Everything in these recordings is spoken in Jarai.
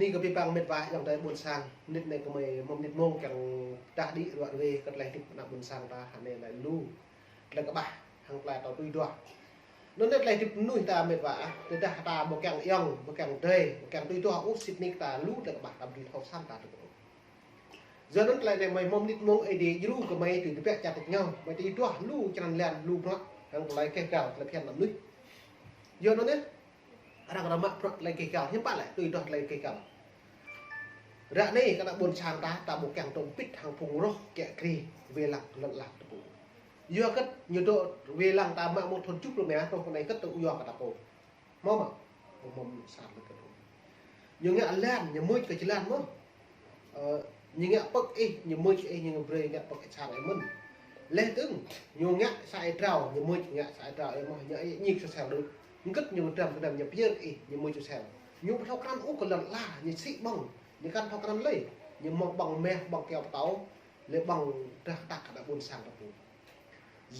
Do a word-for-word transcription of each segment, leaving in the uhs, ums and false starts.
Anai kơ abih bang met wa ayŏng adơi ƀôn sang, mơnit anai gơmơi mơ̆ng mơnit mông kiăng tah đĭ ruă ruê kơ tơlơi hơdip ană ƀôn sang ta hơnai lĕ lu tơlơi kơƀah hăng tơlơi tui duah. Anŭn anai tơlơi hơdip mơnuih ta met wa ah, tơdah ta ƀu kiăng ayŏng, ƀu kiăng adơi, ƀu kiăng tui duah ôh, sĭt nik ta lu tơlơi kơƀah, ta ƀu dưi thâo săn ta tŭ. Yua anŭn tơlơi anai gơmơi mơ̆ng mơnit mông Ơi Adai djru kơ gơmơi tui tơbiă čar tač rơngiao, gơmơi tui duah lu črăn lan lu bruă hăng tơlơi keh gal tơlơi phiăn ană mơnuih. Yua anŭn anai arăng ră mă bruă tơlơi keh gal, hiư̆m pă lĕ tui duah tơlơi keh gal. Ră anai kơ ană ƀôn sang ta, ta ƀu kiăng dŏ pĭt hăng phung roh kiă kriê wai lăng lŏn ala ta pô. Yua hơget ñu dŏ wai lăng ta mă mơ̆ng thŭn tơjuh pluh rơma truh pơ anai hơget tŭ yua kơ ta pô. Hmâo mơ̆? Ƀu hmâo mơnuih sat lĕ kơ tŭ. Ñu ngă lan, ñu mưč kơ jơlan mơ̆n. Ơ, ñu ngă pơ̆k ih, ñu mưč ih, ñu brơi ngă pơ̆k ih sang ih mơ̆n. Laih dơ̆ng, ñu ngă sa ih drao, ñu mưč ngă sa ih drao ih mơ̆n, ñu ih ñik sơsel đôč. Hơget ñu dram kơdam, ñu pơyơr ih, ñu mưč sơsel. Ñu ƀu thâo krăn ôh kơ lŏn ala, ñu sĭ ƀơ̆ng, ñu kăn thâo krăn lơi. Ñu mơ̆ng ƀơ̆ng meh, ƀơ̆ng kyâo pơtâo, lĕ ƀơ̆ng drah kơtăk kơ ană ƀôn sang ta pô.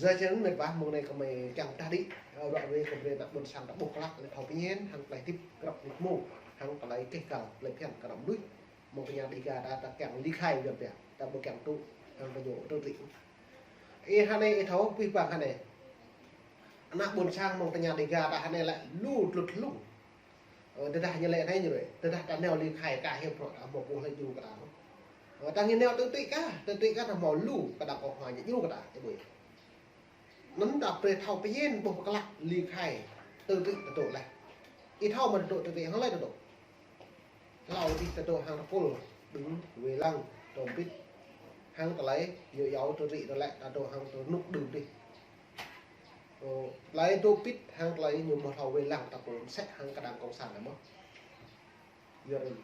Yua čang met wa mơ̆ng anai gơmơi kiăng tah đĭ, ơ, ruă ruê kơ brơi ană ƀôn sang ta ƀuh klă lĕ thâo pơñen hăng tơlơi hơdip grăp mơnit mông, hăng tơlơi keh gal, tơlơi phiăn kơ ană mơnuih. Mơ̆ng tơña Dêga ta, ta kiăng ly khai Yuan biă, ta ƀu kiăng tŭ hăng kơ ñu tơtri. Ih hơnai ih thâo, abih bang hơnai. Ană ƀôn sang mơ̆ng tơña Dêga ta hơnai lĕ lu tlut lung. Ơ, tơdah ñu lĕ anai ñu ruai, tơdah ta nao ly khai kah hiam bruă ta hmâo ƀuh lĕ djru kơ ta. Ơ, ta ngă nao tơtri kah, tơtri kah ta hmâo lu kơ đảng cộng hòa ñu djru kơ ta, ih ƀuh. Anŭn ta brơi thâo pơñen ƀuh pơklă ly khai tơtri ta dŏ laih. Ih thâo mơ̆ ta dŏ tơtri hăng hlơi ta dŏ. Hlâo adih ta dŏ hăng tơpul, đưm, wai lăng, dŏ pĭt. Hăng tơlơi, yua yua tơtri ta lĕ ta dŏ hăng tơnŭk đưm adih. Ơ, tơlơi dŏ pĭt hăng tơlơi ñu mơ̆ hlâo wai lăng ta pô mơsĕ hăng kơ đảng cộng sản anai mơ̆n. Yua anŭn.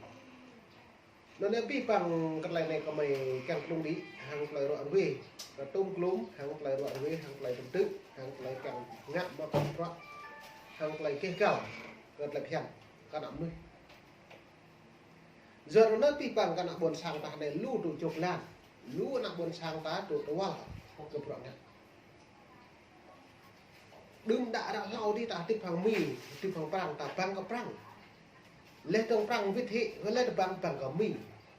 Anŭn anai abih bang kơ tơlơi anai gơmơi kiăng kơnung đĭ hăng tơlơi ruă ruê. Kơ tŭm klŭm hăng tơlơi ruă ruê, hăng tơlơi tơm tư̆, hăng tơlơi kiăng ngă mă kơ bruă, hăng tơlơi keh gal kơ tơlơi phiăn kơ ană mơnuih. Yua anŭn abih bang kơ ană ƀôn sang ta anai lu dŏ jŏk lan, lu ană ƀôn sang ta dŏ tơwăl kơ bruă ngă. Đưm đă ră hlâo adih ta hơdip hăng Mi, hơdip hăng Prăng, ta bang kơ Prăng. Laih dơ̆ng Prăng wĭt hĭ, hlơi ta bang, bang kơ Mi.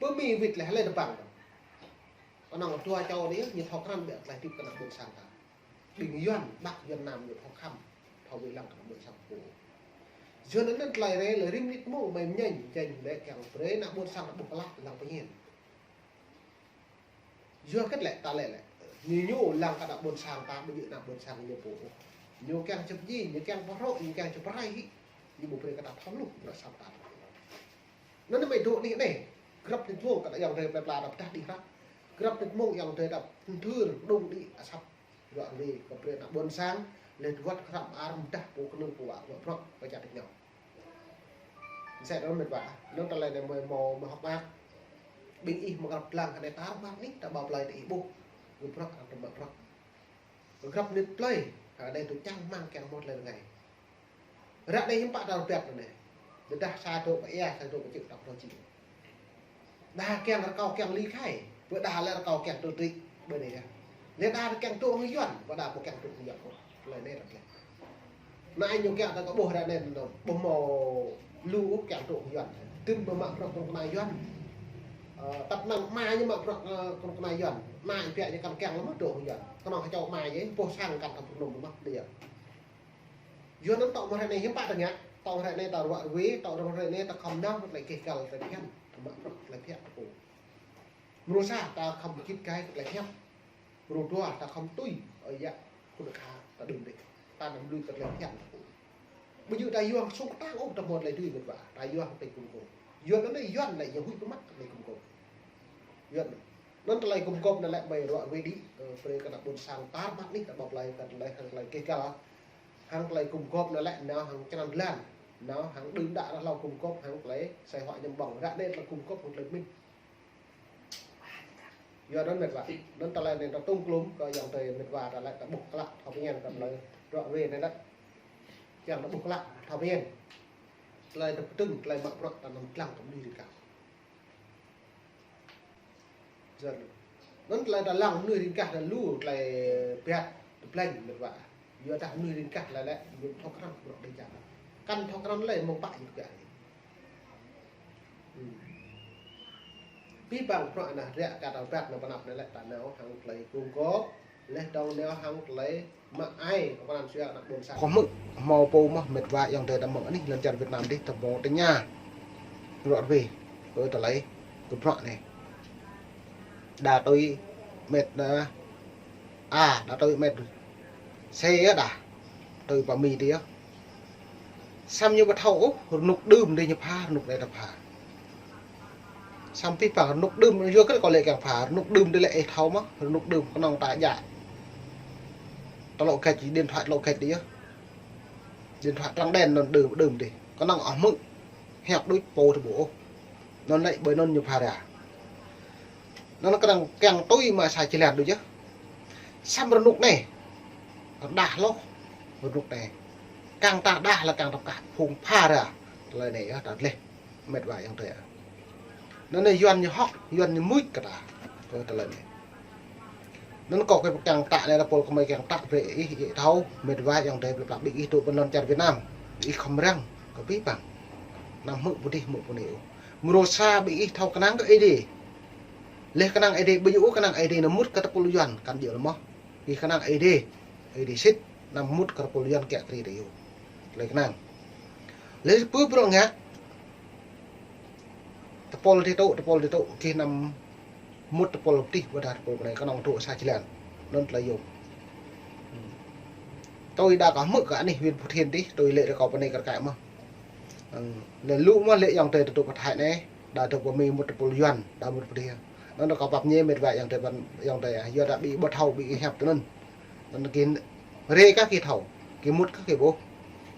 Pơ Mi wĭt laih hlơi ta bang. Kơnơ̆ng dua čô anai, ñu thâo krăn biă tơlơi hơdip kơ ană ƀôn sang ta. Ƀing Yuan Bắc, Yuan Nam ñu thâo khăm, thâo wai lăng kơ ană ƀôn sang pô. Yua anŭn anai tơlơi anai lĕ rĭm mơnit mông gơmơi mơñen, jing lĕ kiăng brơi ană ƀôn sang ta ƀuh klă lăng pơñen. Yua hơget lĕ, ta lĕ lĕ. Ñu ñu lăng kơ ană ƀôn sang ta, ƀu djơ̆ ană ƀôn sang ñu pô. Ñu kiăng čơp ji, ñu kiăng pơhrŏ, ñu kiăng čơp rai hĭ. Ñu ƀu brơi kơ ta thâo hluh, bruă sat ta. Anŭn anai gơmơi dŏ anih anai. Grăp mơnit mông kơ ayŏng adơi plơi pla ta pơdah đĭ hră. Grăp mơnit mông ayŏng adơi ta pơthưr đung đĭ asăp. Ruă ruê kơ brơi ană ƀôn sang, lĕ wơ̆t hrăm ar mơdah pô kơnung pô wă, wă bruă kơ čar tač rơngiao. Mơsĕ anŭn met wa, anŭn tơlơi anai gơmơi hmâo, hmâo hơ̆k mơak. Ƀing ih mơ̆ng grăp lăng hơnai tar ƀar anih, ta ƀâo plơi ta ih ƀuh. Gơ̆ bruă, arăng tơm mă bruă. Grăp mơnit plơi, hơnai tŭ čang rơmang kiăng hmâo tơlơi rơngai. Ră anai hiư̆m pă ta rơbat anai. Tơdah sa dŏ pơ ia, sa dŏ pơ čư̆ ta pơrô čư̆. Đa kiăng rơkâo kiăng ly khai, ƀơi đa lĕ rơkâo kiăng tơtri, ƀơi anai yơh. Lĕ đa kiăng dŏ hăng Yuan, ƀơi đa ƀu kiăng dŏ hăng Yuan ôh. Tơlơi anai ră lĕ. Anai ñu kiăng ta kơ ƀuh ră anai anŭn, ƀu hmâo lu ôh kiăng dŏ hăng Yuan. Tơm ƀu mă bruă kơnuk kơna Yuan. Ơ, tăp năng ama ñu mă bruă, ơ, kơnuk kơna Yuan. Anai biă ñu kăn kiăng lăm dŏ hăng Yuan. Kơnơ̆ng hơčâo ama yơh, boh sang kăn ta pơrơnŭm mă đĭ yơh. Yua anŭn tŏ mơ̆ng hrơi anai hiư̆m pă ta ngă, tŏ hrơi anai ta ruă ruê, tŏ hrơi anai ta khŏm nao tơlơi keh gal tơlơi phiăn, ta mă bruă tơlơi phiăn ta pô. Mrô sa ta khŏm git gai tơlơi phiăn. Mrô dua ta khŏm tui, ơi yă, khul kha ta đưm đĕ. Ta anăm lui tơlơi phiăn ta pô. Ƀu djơ̆ ta yua hăng sung kơtang ôh ta hmâo tơlơi dưi met wa, ta yua hăng tơlơi gum gôp. Yua anŭn anai Yuan lĕ ñu huĭ pơmăt tơlơi gum gôp. Yua anŭn. Anŭn tơlơi gum gôp anŭn lĕ gơmơi ruă ruê đĭ, ơ, brơi kơ ană ƀôn sang tar ƀar anih ta ƀâo plơi kơ tơlơi hăng tơlơi keh gal. Hăng tơlơi gum gôp anŭn lĕ nao hăng črăn lan, nao hăng đưm đă ră hlâo gum gôp hăng tơlơi sai huă ñăm ƀơ̆ng. Ră anai tơlơi gum gôp hăng tơlơi pơmĭn. Yua anŭn met wa. Anŭn tơlơi anai ta tŭm klŭm kơ ayŏng adơi met wa ta lĕ ta ƀuh klă thâo pơñen kơ tơlơi ruă ruê anai lĕ. Kiăng ta ƀuh klă thâo pơñen. Tơlơi ta pơtưng, tơlơi mă bruă ta anăm lăng kơ mơnuih rin kah. Yơh. Anŭn tơlơi ta lăng mơnuih rin kah ta lu tơlơi biă tơplĕnh met wa. Yua dah mơnuih rin kah lĕ lĕ ñu thâo krăn bruă đĭ čar. Kăn thâo krăn lơi mơ̆ng pă ñu biă. Abih bang bruă anai ră kơ ta ƀăt anai pơ anăp anai lĕ ta nao hăng tơlơi gum gôp, laih dơ̆ng nao hăng tơlơi mă ai kơ pran jua ană ƀôn sang. Kơ hmư̆, hmâo pô mơ̆ mĕt wa ayŏng adơi ta mơ̆ng anih lŏn čar Việt Nam dih ta hmâo tơña. Rŏ rơbê, kơ tơlơi, kơ bruă anai. Đa tui mĕt, a, a, đa tui mĕt C yơh đa. Tui pơ Mi dih yơh. Samơ̆ ñu ƀu thâo ôh, rơnŭk đưm dih ñu pha, rơnŭk anai ta pha. Samơ̆ abih bang rơnŭk đưm, yua kơ kâo lĕ kiăng pha, rơnŭk đưm dih lĕ ih thâo mơ̆, rơnŭk đưm kơnơ̆ng ta djă. Tơlŏ gĕt, điện thoại tơlŏ gĕt dih yơh. Điện thoại trắng đen anŭn đưm, đưm dih. Kơnơ̆ng ôh hmư̆. Hiăp đôč pô tơ ƀu ôh. Anŭn lĕ ƀơi anŭn ñu pha ra. Anŭn kơnơ̆ng kiăng tui mă sa jơlan đôč yơh. Samơ̆ rơnŭk anai. Rơđah hloh. Rơnŭk anai. Kiăng ta rơđah lĕ kiăng ta kah phung pha ra. Tơlơi anai yơh ta laih. Mĕt wa ayŏng adơi. Anŭn anai Yuan ñu hŏk, Yuan ñu mŭt kơ ta. Kơ tơlơi anai. Anŭn kâo kiăng pơkă anai lĕ pôl kơ mơi kiăng pơkă brơi ih, ih thâo, mĕt wa ayŏng adơi plơi pla ƀing ih dŏ pơ lŏn čar Việt Nam. Ih khŏm răng, kơ abih bang. Anăm hmư̆ pơ dih, hmư̆ pơ anai ôh. Mrô sa ƀing ih thâo kơnang kơ Ơi Adai. Laih kơnang Ơi Adai, ƀu djơ̆ ôh kơnang Ơi Adai anŭn mŭt kơ tơpul Yuan, kăn djơ̆ lĕ mơ̆. Ih kơnang Ơi Adai, Ơi Adai sĭt, anăm mŭt kơ tơpul Yuan kiăng kri tơ yơh. Tơlơi kơnang. Laih pơ bruă ngă, tơpul dih tŭ, tơpul dih tŭ, gih anăm mŭt tơpul pơ dih, ƀôdah tơpul pơ anai kơnơ̆ng tŭ sa jơlan. Anŭn tơlơi yôm. Tui đa kâo hmư̆ kơ anih huyện Phú Thiện dih, tui lĕ rơkâo pơ anai kơ rơkơi mơ̆. Ơ, lĕ lu mơ̆ lĕ ayŏng adơi tŭ pơ Thái anai, đa tŭ pơ Mi mŭt tơpul Yuan, đa mŭt pơ dih. Anŭn rơkâo pap ñe mĕt wa ayŏng adơi ƀan, ayŏng adơi, a, yua đa ƀing ƀu thâo ƀing ih hiăp tơ anŭn. Anŭn gih rê kah gih thâo, gih mŭt kah gih ƀuh.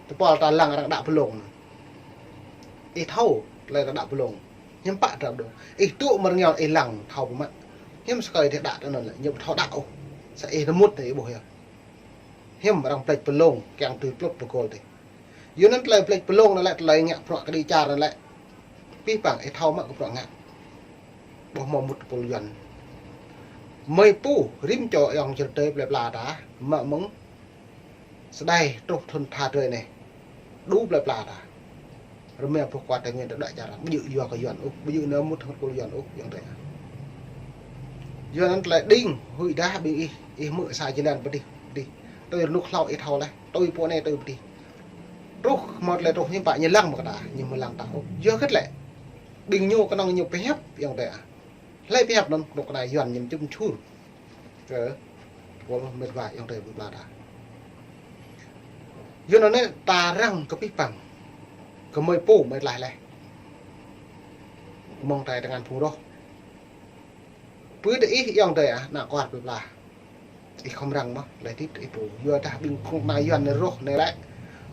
Tơpul ta lăng arăng đă pơlông. Ih thâo, tơlơi ta đă pơlông. Hiư̆m pă trăp đôč. Ih tŭ mơ̆ng rơngiao ih lăng thâo pơmă. Hiư̆m sa kơi ih đă tơ anŭn lĕ, ñu ƀu thâo đă ôh. Sa ih tơ mŭt tơ ih ƀuh yơh. Hiư̆m arăng plĕč pơlông, kiăng tui plŭt pơgôl dih. Yua anŭn tơlơi plĕč pơlông anŭn lĕ tơlơi ngă bruă kơđi čar anŭn lĕ. Abih bang ih thâo mă kơ bruă ngă. Ƀuh hmâo mŭt tơpul Yuan. Mơi pô rĭm čô ayŏng adơi plơi pla ta, mă mơ̆ng Sơđai truh thŭn tha drơi anai. Đu plơi pla ta. Rơma boh kơwat Tây Nguyên ta đuaĭ čar, ƀu djơ̆ yua kơ Yuan ôh, ƀu djơ̆ nao mŭt hăng tơpul Yuan ôh, ayŏng adơi. Yua anŭn tơlơi đing, huĭ dah ƀing ih, ih hmư̆ sa jơlan pơ dih, pơ dih. Tui rơnŭk hlâo ih thâo laih, tui pô anai tui pơ dih. Truh, hmâo tơlơi truh ñu pă ñu lăng mơ̆ kơ ta, ñu ƀu lăng ta ôh. Yua hơget lĕ. Ƀing ñu kơnơ̆ng ñu pơhiăp, ayŏng adơi ah. Hlơi pơhiăp anŭn, kơnuk kơna Yuan ñu čum čur. Kơ, tơpul mĕt wa ayŏng adơi plơi pla ta. Yua anŭn anai ta răng kơ abih bang. Kơ mơi pô mơi tlaih laih. Mơ̆ng tai tơngan phung rŏh. Pơ dih ih ayŏng adơi ah, ană kuar plơi pla. Ih khŏm răng mơ̆, laih hơdip ih pô. Yua dah ƀing kơnuk kơna Yuan anai rŏh anai lĕ.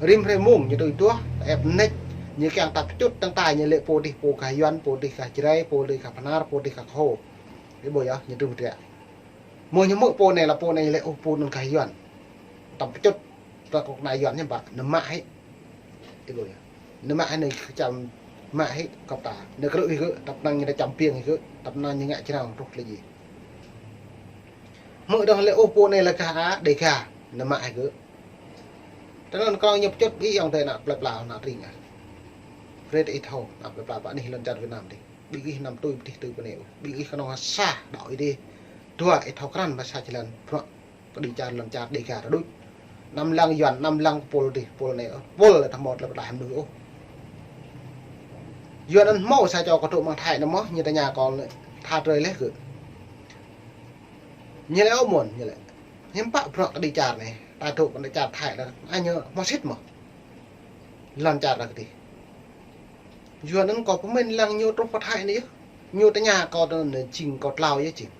Rĭm hrơi mông ñu tui duah, ĕp nĕč, ñu kiăng ta pơčŭt tăng ta ñu lĕ pô dih pô gah Yuan, pô dih gah Jrai, pô dih gah Bahnar, pô dih gah Kơho. Ih ƀuh yơh, ñu tui mơdră. Mơ̆ ñu hmư̆ pô anai lĕ pô anai lĕ, ôh, pô anŭn gah Yuan. Tăm pơčŭt, ta kơnuk kơna Yuan ñu ƀă, nao mă hĭ. Ih ƀuh yơh. Nao mă hĭ anai kơčăm mă hĭ kơp ta. Anai krư̆ hĭ gơ̆, tăp năng ñu ta čăm piêng hĭ gơ̆, tăp năng ñu ngă čơnao truh lĕ djai. Hmư̆ dơ̆ng lĕ, ôh, pô anai lĕ gah a, Đêga, nao mă hĭ gơ̆. Tơl anŭn kơnơ̆ng ñu pơčŭt ih ayŏng adơi ană plơi pla ană tring ah. Brơi ih thâo, ană plơi pla pơ anih lŏn čar Việt Nam dih. Ƀing ih anăm tui pơ dih tui pơ anai ôh. Ƀing ih kơnơ̆ng sa đaŏ ih dih. Dua ih thâo krăn mă sa jơlan bruă kơđi čar lŏn čar Đêga ta đôč. Anăm lăng Yuan, anăm lăng pôl dih, pôl anai ôh. Pôl lĕ ta hmâo tơlơi pơdah mơnuih ôh. Yuan anŭn hmâo sa čô kơ dŏ mơ̆ng Thái anŭn mơ̆, ñu tơña kâo lĕ, tha drơi laih gơ̆. Ñu lĕ ôh mơ̆n, ñu lĕ. Hiư̆m pă bruă kơđi čar anai, ta dŏ pơ anai čar Thái anŭn, anai ñu hmâo sĭt mơ̆. Lŏn čar ta kơdih. Yuan anŭn kâo pơmĭn lăng ñu truh pơ Thái anai yơh. Ñu tơña kâo tơ anŭn jing kâo tlao yơh jing.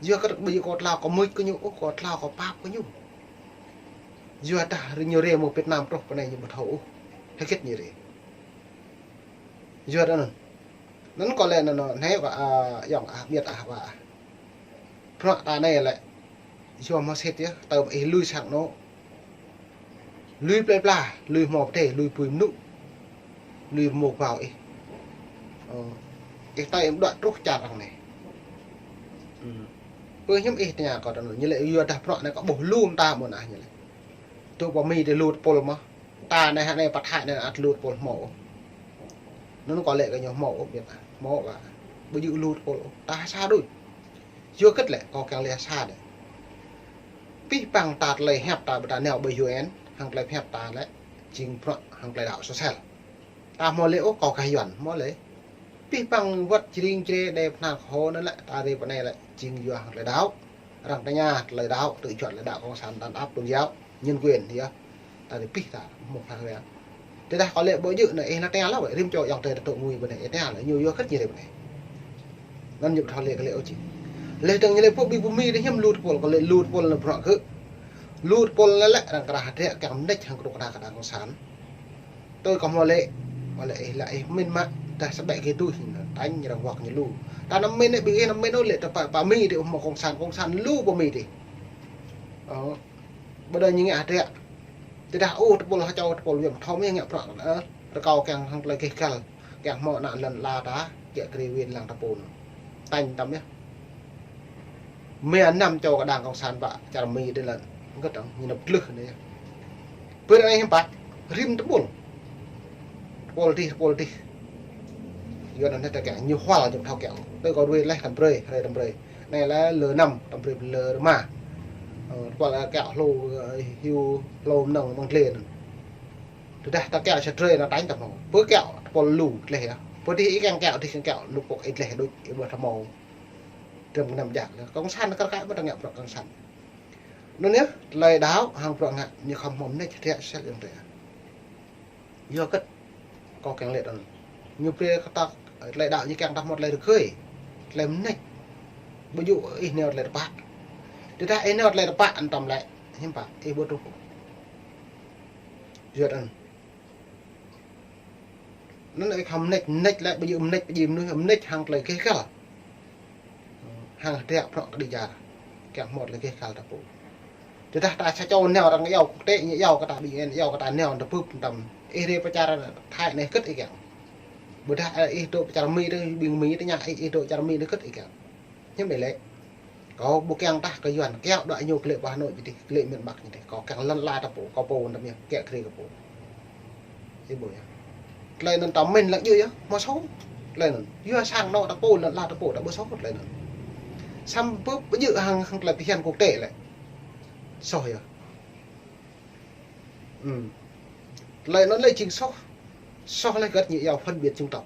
Yua kơ ƀu djơ̆ kâo tlao kâo mưč kơ ñu ôh, kâo tlao kâo pap kơ ñu. Yua dah ñu rê mơ̆ng Việt Nam truh pơ anai ñu ƀu thâo ôh. Hơget ñu rê. Yua dah anŭn. Anŭn kâo lĕ anŭn, anŭn, anai kâo, a, ayŏng, a, ƀiă, a, wa. Bruă ta anai lĕ. Yua hmâo sĭt yơh, tơm ih lui sang anŏ. Lui plơi pla, lui hmâo pơdai, lui apui mơnŭ. Lui rơmô kơbao ih. Ơ, ih tơl ih đuaĭ truh čar arăng anai. Ư. Pơ hiư̆m ih tơña kâo tơ anŭn, ñu lĕ yua dah bruă anai kâo ƀuh lu mơta mơ̆n ah ñu lĕ. Tŭ pơ Mi dih lu tơpul mơ̆. Ta anai hă anai pơ Thái anai ăt lu tơpul hmâo. Anŭn kâo laĭ kơ ñu hmâo ôh, ƀiă hmâo ƀă. Ƀu djơ̆ lu tơpul ôh, ta sa đôč. Yua hơget lĕ, kâo kiăng laĭ sa đôč. Pih păng ta tơlơi hiăp ta ƀu ta nao ƀơi U N, hăng tơlơi hiăp ta lĕ, jing bruă hăng tơlơi đaŏ sosel. Ta hmâo laĭ ôh, kâo gah Yuan, hmâo laĭ. Pih păng wơ̆t jring jre đe pơnang kơ hô anŭn lĕ, ta rê pơ anai lĕ, jing yua hăng tơlơi đaŏ. Arăng tơña tơlơi đaŏ, tơlơi juăt tơlơi đaŏ cộng sản đàn áp tôn giáo, nhân quyền, yơh. Ta rê pih ta, hmâo hăng rê. Tơdah kâo laĭ ƀu djơ̆ anai, ih nao tơña lăp, rĭm čô ayŏng adơi ta tŭ ngui pơ anai, ih tơña lăp, ñu yua hơget ñu rê pơ anai. Anŭn ñu thâo laĭ kơ laĭ ôh či. Laih dơ̆ng ñu laĭ pơ ƀing pơ Mi dih hiư̆m lu tơpul, kâo laĭ lu tơpul anŭn bruă gơ̆. Lu tơpul anŭn lĕ, arăng krah hơdră kiăng mơneč hăng kơnuk kơna kơ đảng cộng sản. Tui kâo hmâo laĭ, hmâo laĭ ih lăi ih pơmĭn mă, tơdah sa ƀĕ kơ tui, tañ arăng wơ̆t ñu lu. Ta anăm pơmĭn ih, ƀing ih anăm pơmĭn ôh lĕ, ta pă, pă Mi dih, hmâo cộng sản, cộng sản lu pơ Mi dih. Ơ, ƀơi anai ñu ngă hơdră. Tơdah ôh tơpul ha čô tơpul Yuan thâo mơ̆ ngă bruă, ơ, rơkâo kiăng hăng tơlơi gêh găl, kiăng hmâo ană lŏn ala ta, kiăng kri win lăng ta pô anŭn. Tañ tăm yơh. Mơ̆ năm čô kơ đảng cộng sản ƀă čar Mi dih lŏn. Hơget dơ̆ng, ñu năp glưh anai yơh. Bơ anai hiư̆m pă, rĭm tơpul. Tơpul dih, tơpul dih. Yua anŭn ta kiăng ñu hual jơ̆m thâo kiăng. Tui kâo ruai laih tăm brơi, hrơi tăm brơi. Anai lĕ lơ năm, tăm brơi lơ rơma. Ơ, tơpul kiăng hlô, ơ, hyu hlô mơnơ̆ng mơ̆ng glê anŭn. Tơdah ta kiăng sa drơi anŭn tañ tăm hmâo. Bơ kiăng tơpul lu gleh yơh. Bơ dih ih kiăng kiăng, dih kiăng kiăng, lu pŏk ih gleh đôč, ih ƀu tơmâo. Drăm gơnam jak lĕ. Cộng sản kar kaĭ ƀu ta ngă bruă cộng sản. Anŭn yơh, tơlơi đaŏ hăng bruă ngă ñu khŏm hmâo mơneč hơdră sel ayŏng adơi. Yua hơget kâo kiăng laĭ anŭn. Ñu brơi kơ ta tơlơi đaŏ ñu kiăng ta hmâo tơlơi rơgơi. Tơlơi mơneč. Ƀu djơ̆ ih nao tơlơi tơpă. Tơdah ih nao tơlơi tơpă anŭn tăm lĕ, hiư̆m pă, ih ƀu truh. Yua anŭn. Anŭn ih khŏm mơneč, mơneč lĕ, ƀu djơ̆ mơneč, ƀu djơ̆ mơnuih, mơneč hăng tơlơi gêh găl. Hăng hơdră bruă kơđi čar. Kiăng hmâo tơlơi gêh găl ta pô. Tơdah ta sa čô nao arăng iâu quốc tế, ñu iâu kơ ta ƀing ih, iâu kơ ta nao ta bưp tăm. Ih rê pơ čar Thái anai hơget ih kiăng. Ƀôdah, ơ, ih dŏ pơ čar Mi dih, ƀing Mi tơña ih, ih dŏ čar Mi dih hơget ih kiăng. Hiư̆m ih laĭ. Kâo ƀu kiăng tah kơ Yuan, kiaŏ đuaĭ ñu glaĭ pơ Hà Nội dih, glaĭ miền Bắc dih. Kâo kiăng lŏn ala ta pô, kâo pô tăm yơh, kiăng kri kâo pô. Ih ƀuh yơh. Tơlơi anŭn ta pơmĭn lăng djơ̆ yơh, hmâo soh. Tơlơi anŭn. Yua sang anŏ ta pô, lŏn ala ta pô, ta ƀu soh tơlơi anŭn. Samơ̆ ƀu djơ̆ hăng, hăng tơlơi pơhiăp quốc tế lĕ. Soh yơh. Ừm. Tơlơi anŭn lĕ jing soh. Soh lĕ hơget ñu iâu phân biệt chủng tộc.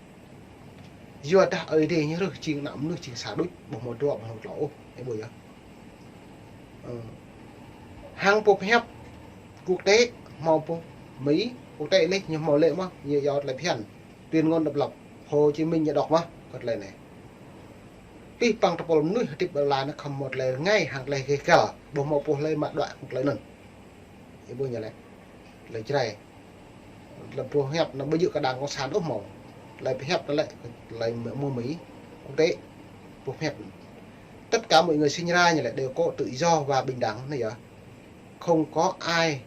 Yua dah Ơi Adai ñu rơh jing ană mơnuih jing sa đôč, ƀu hmâo dua, ƀu hmâo klâo ôh, ih ƀuh yơh. Ơ. Hăng pô pơhiăp quốc tế, hmâo pô Mi, quốc tế lĕ ñu hmâo laĭ mơ̆n, ñu iâu tơlơi phiăn. Tuyên ngôn độc lập, Hồ Chí Minh ñu đŏk mơ̆n, kơ tơlơi anai. Pih păng tơpul mơnuih hơdip ƀơi lŏn anai khŏm hmâo tơlơi rơngai hăng tơlơi gêh găl, ƀu hmâo pô hlơi mă đuaĭ hăng tơlơi anŭn. Ih ƀuh ñu lĕ. Tơlơi Jrai. Tơlơi pô pơhiăp anŭn ƀu djơ̆ kơ đảng cộng sản ôh hmâo. Tơlơi pơhiăp anŭn lĕ, tơlơi mơ̆ Mi, quốc tế, pô pơhiăp. Tất cả mọi người sinh ra ñu lĕ đều có tự do và bình đẳng anai yơh. Không có ai